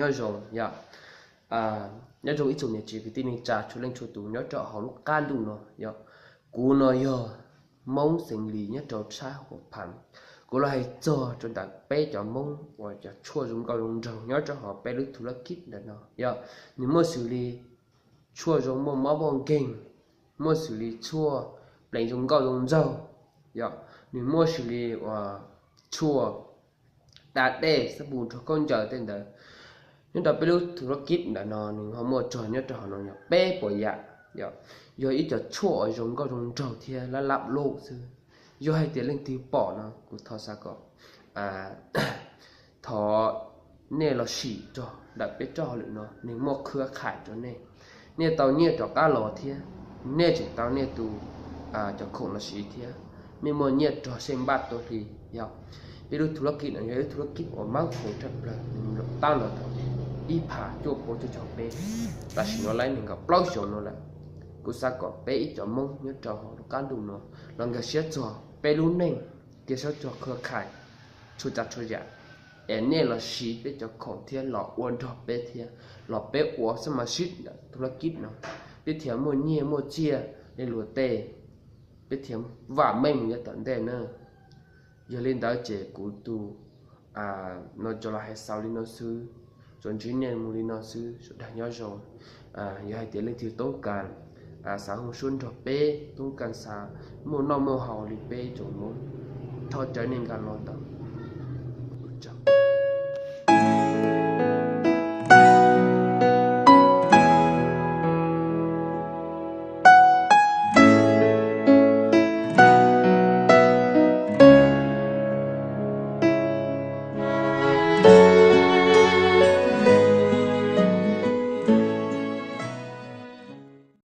Nyob zoo yom, nyob zoo ib tsoom niam txiv kwv tij neej tsa txhua leej txhua tus nyob rau hauv lub qab ntuj no yom. Kuv no yog Hmoob xeem Lis nyob rau tshab Huas Phas. Kuv los hais txog rau ntawm peb cov Hmoob uas cov tshuaj zoo nkauj zoo nraug nyob rau hauv peb lub thoob lab kib ntawm no yom. Nws muaj xws li tshuaj zoo muaj mob muaj nkeeg, muaj xws li tshuaj pleev zoo nkauj zoo nraug yom, nws muaj xws li uas tshuaj da dej xab pus nrog khaub ncaws tej ntawd. Nyob rau peb lub thoob lab kib ntawm no nws ho muaj txog nyob rau hauv no yog peb puas yam yom. Yog ib cov tshuaj uas zoo nkauj zoo nraug thiab lab lab luj xwb. Yog hais tias leej twg pom no kuv thov xav kom thov nej los sim rau ntawm peb txoj hauj lwm no, nws muaj khwv khais rau nej. Nej tau nyiaj rov qab los thiab, nej tseem tau nej tus cov khoom los siv thiab, nej muaj nyiaj rog xej npaj tuaj hli yom. Peb lub thoob lab kib no yog ib lub thoob lab kib uas mab khoom tshaj plaws, nws tab los tau ib phav cuaj pua cuaj caum peb, tam sim no lawv nees nkaum plaub xyoos no lawm. Kuv xav kom peb ib cov Hmoob nyob rau hauv lub qab ntuj no los nkag siab txog peb lub neej, cia siab txog khwv khais txhua tsav txhua yam, es nej los siv peb cov khoom thiab los ua nrog peb thiab, los peb ua xab mas sib ntawm thoob lab kib no, peb thiaj muaj nyiaj muaj txiaj li luag tej, peb thiaj vam meej mus yav tom ntej na. Yog li ntawd ces kuv tus no tsuas los hais xaus li no xwb, tsuas ntsib nej mus li no xwb, sawv daws nyob zoo. Yog hais tias leej twg toob kas xav hu suab nrog peb, toob kas xav muaj noj muaj haus li peb tsoom Hmoob, thov caw nej nkag los ntawm